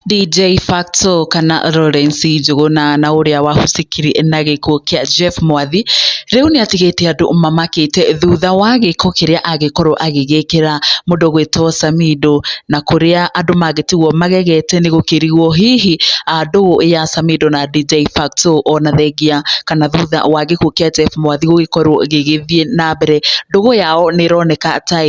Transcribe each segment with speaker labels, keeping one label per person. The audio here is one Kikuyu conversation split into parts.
Speaker 1: DJ Fatxo kana Lawrence Njuguna na ũrĩa wahusikire na gĩkuũ kĩa Jeff Mwathi, rĩu nĩ atigĩte andũ mamakĩte thutha wa gĩko kĩrĩa agĩkorwo agĩgĩkĩra mũndũ ũgwĩtwo Samido, na kũrĩa andũ magĩtigwo magegete nĩ gũkĩrigwo hihi ndũgũ ya Samido na DJ Fatxo ona thengia kana thutha wa gĩkuũ kĩa Jeff Mwathi gũgĩkorwo gĩgĩthiĩ na mbere, ndũgũ yao nĩ ĩroneka ta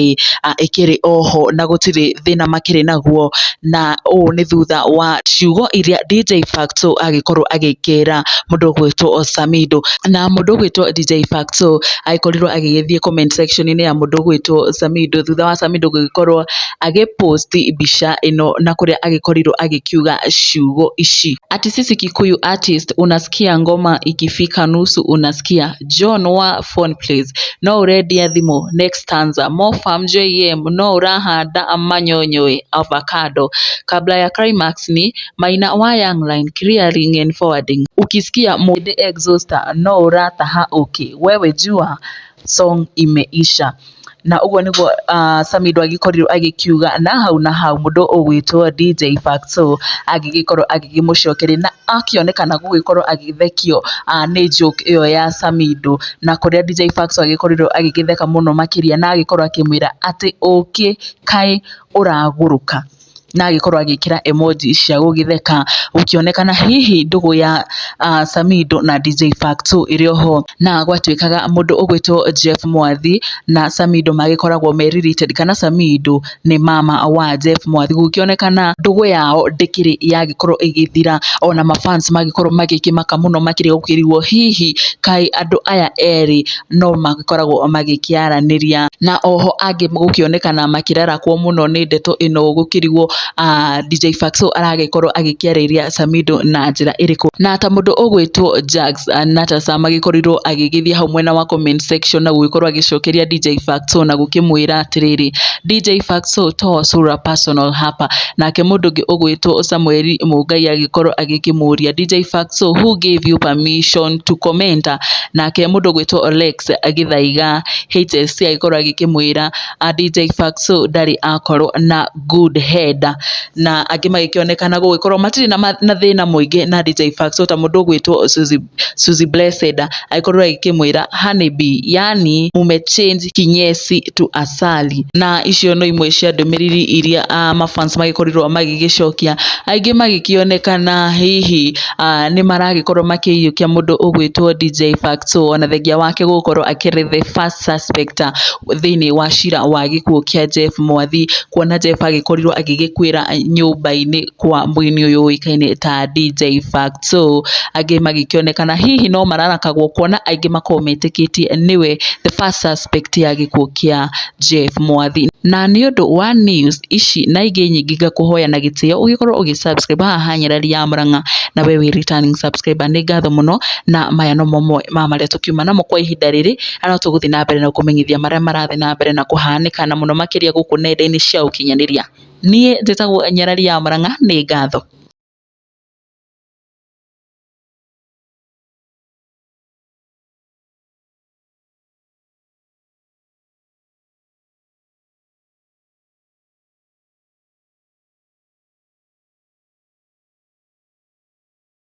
Speaker 1: ĩkĩrĩ oho na gũtirĩ thĩna makĩrĩ naguo, na ũũ nĩ thutha wa ciugo iria DJ Fatxo agĩkorwo agĩkĩra mũndũ ũgwĩtwo Samido. Na mũndũ ũgwĩtwo DJ Fatxo agĩkorirwo agĩgĩthiĩ comment section-inĩ ya mũndũ ũgwĩtwo Samido thutha wa Samido gũgĩkorwo agĩ post mbica ĩno na kũrĩa agĩkorirwo agĩkiuga ciugo ici: ati sisi Kikuyu artist, unasikia ngoma ikifika nusu, unasikia John wa phone please, no ũrendia thimũ, next stanza Mofam JM, no ũrahanda manyonyo avocado, kabla ya climax ni Maina wa Young Line clearing and forwarding, ukisikia Mũhĩndĩ exhauster no ũrataha ũkĩ, wewe jua song imeisha. Na ũguo nĩguo Samido agĩkorirwo agĩkiuga na hau na hau mũndũ ũgwĩtwo DJ Fatxo agĩgĩkorwo agĩkĩmũcokeria na akĩonekana gũgĩkorwo agĩthekio nĩ joke ĩyo ya Samido, na kũrĩa DJ Fatxo agĩkorirwo agĩgĩtheka mũno makĩria na agĩkorwo akĩmwĩra atĩ ũkĩ kaĩ ũragũrũka, na agĩkorwo agĩkĩra emoji cia gũgĩtheka, gũkĩonekana hihi ndũgũ ya Samido na DJ Fatxo ĩrĩ oho. Na gwatuĩkaga mũndũ ũgwĩtwo Jeff Mwathi na Samido magĩkoragwo me related, kana Samido nĩ mama wa Jeff Mwathi, gũkĩonekana ndũgũ yao ndĩkĩrĩ yagĩkorwo ĩgĩthira, ona mafans magĩkorwo magĩkĩmaka mũno makĩria gũkĩrigwo hihi kaĩ andũ aya erĩ no magĩkoragwo magĩkĩaranĩria. Na oho angĩ gũkĩonekana makĩrarakwo mũno nĩ ndeto ĩno, gũkĩrigwo DJ Fatxo aragĩkorwo agĩkĩarĩria Samido na njĩra ĩrĩkũ. Na ta mũndũ ũgwĩtwo Jax Natasa magĩkorirwo agĩgĩthiĩ hau mwena wa comment section na gũgĩkorwo agĩcokeria DJ Fatxo na gũkĩmwĩra atĩrĩrĩ, "DJ Fatxo, toa sura personal hapa." Nake mũndũ ũngĩ ũgwĩtwo Samuel Mũngai agĩkorwo agĩkĩmũria, "DJ Fatxo, who gave you permission to comment?" Nake mũndũ ũgwĩtwo Olex Gĩthaiga HSC agĩkorwo agĩkĩmwĩra, "DJ Fatxo ndarĩ akorwo na good head." Na angĩ magĩkĩonekana gũgĩkorwo matirĩ na thĩna mũingĩ na DJ Fatxo, ta mũndũ ũgwĩtwo Suzy Blessed agĩkorwo agĩkĩmwĩra, "Honey bee, yani mumechange kinyesi to asali." Na icio no imwe cia ndũmĩrĩri iria mafans magĩkorirwo magĩgĩcokia, aingĩ magĩkĩonekana hihi nĩ maragĩkorwo makĩiyũkia mũndũ ũgwĩtwo DJ Fatxo ona thengia wake gũkorwo akĩrĩ the first suspect thĩinĩ wa cira wa gĩkuũ kĩa Jeff Mwathi, kuona Jeff agĩkorirwo agĩgĩkuĩra nyũmba-inĩ kwa mũini ũyũ ũĩkaine ta DJ Fatxo. Angĩ magĩkĩonekana hihi no mararakagwo kuona aingĩ makoragwo metĩkĩtie nĩwe the first suspect ya gĩkuũ kĩa Jeff Mwathi. Na nĩ ũndũ wa news ici na ingĩ nyingĩ, ngakũhoya na gĩtĩo ũgĩkorwo ũgĩ subscribe haha ha Nyarari ya Murang'a, na we wĩ returning subscriber, nĩ ngatho mũno. Na maya no mamwe ma marĩa tũkiuma namo kwa ihinda rĩrĩ, na no tũgũthiĩ na mbere na gũkũmenyithia marĩa marathiĩ na mbere na kũhanĩka, na mũno makĩria gũkũ nenda-inĩ cia ũkinyanĩria. Niĩ njĩtagwo Nyarari ya Murang'a, nĩ ngatho.